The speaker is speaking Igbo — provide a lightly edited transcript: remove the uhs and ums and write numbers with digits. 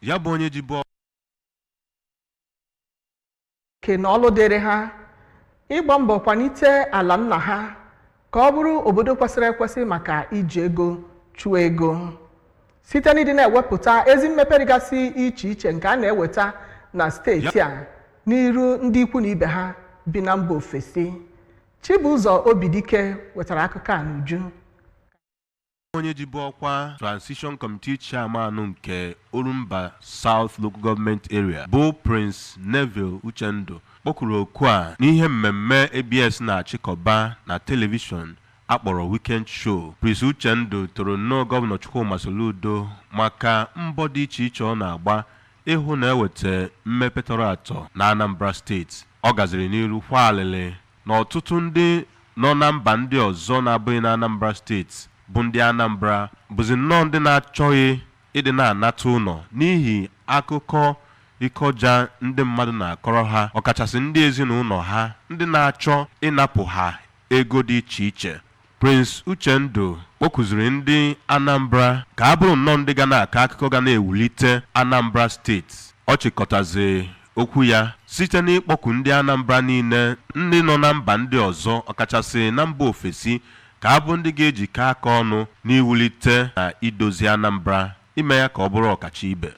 Ya bụ onye jibu Oke na ọlụ dịrị ha ịgba mbọ kwalite ala nna ha ka ọ bụrụ obodo kwesịrị ekwesị maka iji ego chụọ ego site n'ịdị na-ewepụta ezi mmepe dịgasị iche iche nke a na-eweta na steeti a n'iru ndị ikwu na ibe ha bi na mba ofesi. Chibụzọ Obidike wetara akụkọ a n'uju. Onye jibu ọkwa Transition Committee Chairman nke Orumba South Local Government Area bụ Prince Neville Uchendu kpọkuru oku a n'ihe mmemme ABS na-achịkọba na telivishọn akpọrọ Weekend Show. Prince Uchendu toro nnọọ Gọvanọ Chukwuma Soludo maka mbọ dị iche iche ọ na-agba ịhụ na eweta mmepe tọrọ atọ na Anambra Steeti. Ọ gaziri n'iru kwa alịlị na ọtụtụ ndị nọ na mba ndị ọzọ na-abụghị na Anambra Steeti bụ ndị Anambra bụzi nnọọ ndị na-achọghị ịdị na-anata ụlọ n'ihi akụkọ ịkọja ndị mmadụ na-akọrọ ha, ọkachasị ndị ezinụlọ ha ndị na-achọ ịnapụ ha ego dị iche iche. Prince Uchendu kpọkụziri ndị Anambra ka a bụrụ nnọọ ndị ga na-akọ akụkọ ga na-ewulite Anambra Steeti. Ọ chịkọtazi okwu ya site n'ịkpọku ndị Anambra niile ndị nọ na mba ndị ọzọ, ọkachasị na mba ofesi, ka a bụ ndị ga-ejikọ aka ọnụ n'iwulite na idozi Anambra, ime ya ka ọ bụrụ ọkacha ibe.